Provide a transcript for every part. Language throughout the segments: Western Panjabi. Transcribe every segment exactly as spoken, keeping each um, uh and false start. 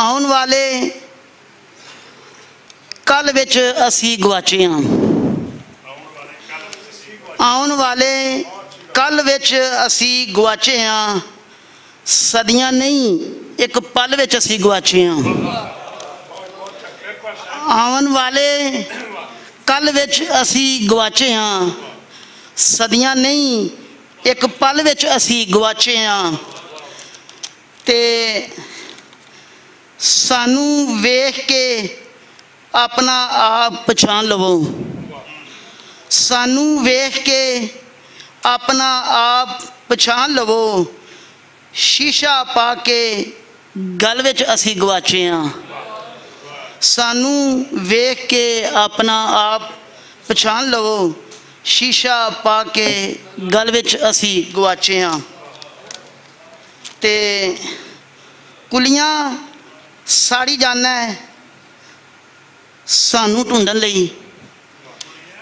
آن والے کل وچ اسی گواچے ہاں۔ آن والے کل وچ اسی گواچے ہاں۔ صدیاں نہیں، ایک پل وچ اسی گواچے ہاں۔ آن والے کل وچ اسی گواچے ہاں۔ صدیاں نہیں، ایک پل وچ اسی گواچے ہاں۔ تے سانوں ویکھ کے اپنا آپ پچھان لوو۔ سانوں ویکھ کے اپنا آپ پچھان لوو۔ شیشہ پا کے گل وچ اسی گواچے ہاں۔ سانوں ویکھ کے اپنا آپ پچھان لوو۔ شیشہ پا کے گل وچ اسی گواچے ہاں۔ تے کلیاں ساڑی جانا ہے سانوں ڈھونڈن لئی۔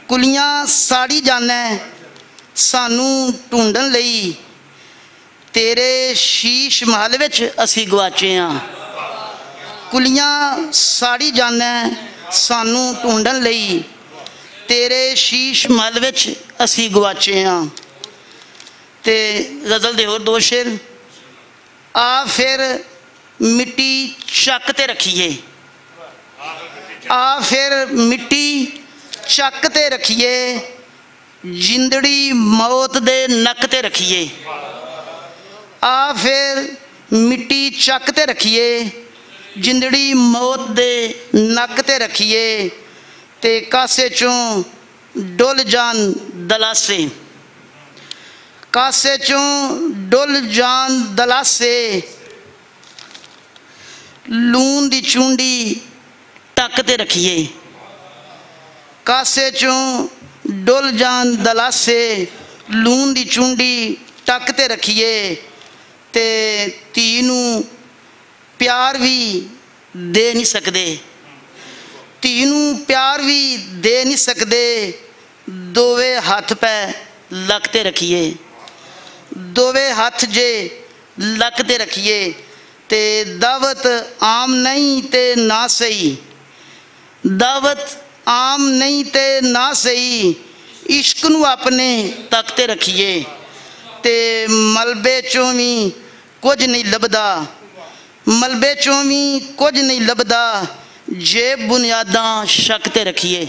کلیاں ساڑی جانا ہے سانوں ڈھونڈن لئی۔ تیرے شیش محل وچ اسی گواچے ہاں۔ کلیاں ساڑی جانا ہے سانوں ڈھونڈن لئی۔ تیرے شیش محل وچ اسی گواچے ہاں۔ تے غزل دے ہور دو شعر۔ آ پھر مٹی چک تے رکھیے۔ آ پھر مٹی چک تے رکھیے۔ جندڑی موت دے نک تے رکھیے۔ آ پھر مٹی چک تے رکھیے۔ جندڑی موت دے نک تے رکھیے۔ تے کاسے چوں ڈل جان دلاسے۔ کاسے چوں ڈل جان دلاسے۔ لون دی چونڈی ٹک تے رکھیے۔ کاسے چوں ڈل جان دلاسے۔ لون دی چونڈی ٹک تے رکھیے۔ تے تھی نوں پیار وی دے نہیں سکدے۔ تھی نوں پیار وی دے نہیں سکدے۔ دووے ہتھ پہ لک تے رکھیے۔ دووے ہتھ جے لک تے رکھیے۔ تے دعوت عام نہیں تے نہ سہی۔ دعوت عام نہیں تے نہ سہی۔ عشق نوں اپنے تک تے رکھیے۔ تے ملبے چوں وی کچھ نہیں لبدا۔ ملبے چوں وی کچھ نہیں لبدا۔ جے بنیاداں شک تے رکھیے۔